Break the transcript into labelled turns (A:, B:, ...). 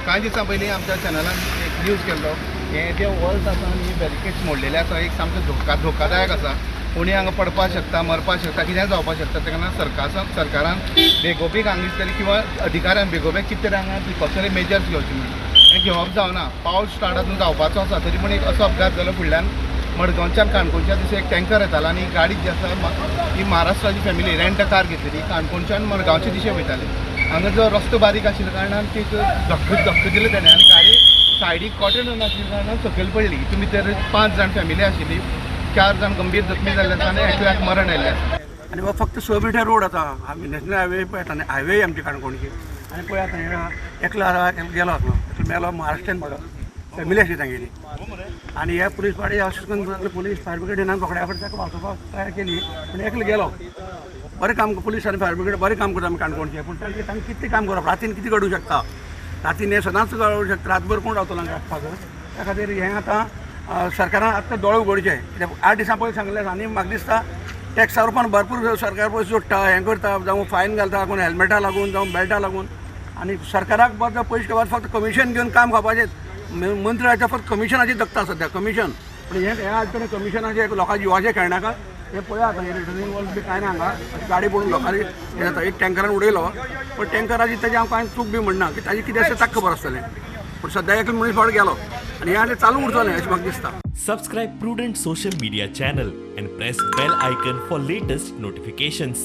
A: कांय दिसां पयलीं आमच्या चॅनलान एक न्यूज केल्लो, हें जें वॉल्स आसा आनी बॅरिकेड्स मोडलेले आसा, एक सामकें धोकादायक आसा. कोणी हांगा पडपाक शकता, मरपाक शकता, कितेंय जावपाक शकता. तेका सरकारान बेगोबेग हांगा तरी किंवा अधिकाऱ्यान बेगोबेग कितें तरी हांगा प्रिकॉशनरी मेजर्स घेवचे म्हणून हें घेवप जावना. पावस स्टार्ट आजून जावपाचो आसा तरी पूण एक असो अपघात जालो. फुडल्यान मडगांवच्यान काणकोणच्या दिसा एक टँकर येतालो आनी गाडी जी आसा ही महाराष्ट्राची फॅमिली रेंट कार घेतलेली, काणकोणच्यान मडगांवचे दिशे वयताली. हांगा जो रस्तो बारीक आशिल्ल्या कारणान ती धक्को दिलो तेणें आनी गाडी सायडीक कॉटन नाशिल्ल्या कारणान सकयल पडली. हितून भितर 5 जाण फॅमिली आशिल्ली, 4 जाण गंभीर जखमी जाल्ले आसा आनी एकल्याक मरण आयिल्लें आसा.
B: आनी हो फक्त 6 मिटर रोड आसा, आमी नॅशनल हायवे पळयता आनी हायवे आमची काणकोणची. आनी पळय आतां एकलो आसा, गेलो आसलो, एकलो मेलो, महाराष्ट्रान पडलो, फॅमिली आशिल्ली तांगेली. आनी हे पुलीस पार्टी अशें करून पुलीस फायर ब्रिगेडीन रोखड्या फावट ताका वाचोवपाक तयार केली, पूण एकलो गेलो. बरें काम पुलीस आनी फायर ब्रिगेड बरें काम करता आमी काणकोणचे, पूण तांकां कितें काम करप, रातीन कितें घडूं शकता, रातीन हें सदांच घडूं शकता, रातभर कोण रावतलो हांगा राखपाक. त्या खातीर हें आतां सरकारान आतां दोळे उगडचे. कित्याक 8 दिसां पयलीं सांगलें आनी म्हाका दिसता टॅक्सा रुपान भरपूर सरकार पयशे जोडटा, हें करता, जावं फायन घालता कोण हेल्मेटा लागून, जावं बेल्टा लागून. आनी सरकाराक बरें पयशे खावपाक फक्त कमिशन घेवन काम खावपाचें. मंत्र्याच्या फक्त कमिशनाची जगता सद्या कमिशन, पूण हें आज कडेन कमिशनाचें लोकांच्या जिवाचें खेळनाका. हें पळया आतां हें रिटर्निंग वॉल बी कांय ना हांगा, गाडी पडून लोकांनी हें जाता. एक टँकरान उडयलो, पण टँकराची तेजें हांव कांय चूक बी म्हणना की ताजी कितें आसा ताका खबर आसतलें, पूण सद्या एकलो मनीस फावट गेलो आनी हें आतां चालू उरतलें अशें म्हाका दिसता.
C: Subscribe Prudent Social Media channel and press bell icon for latest notifications.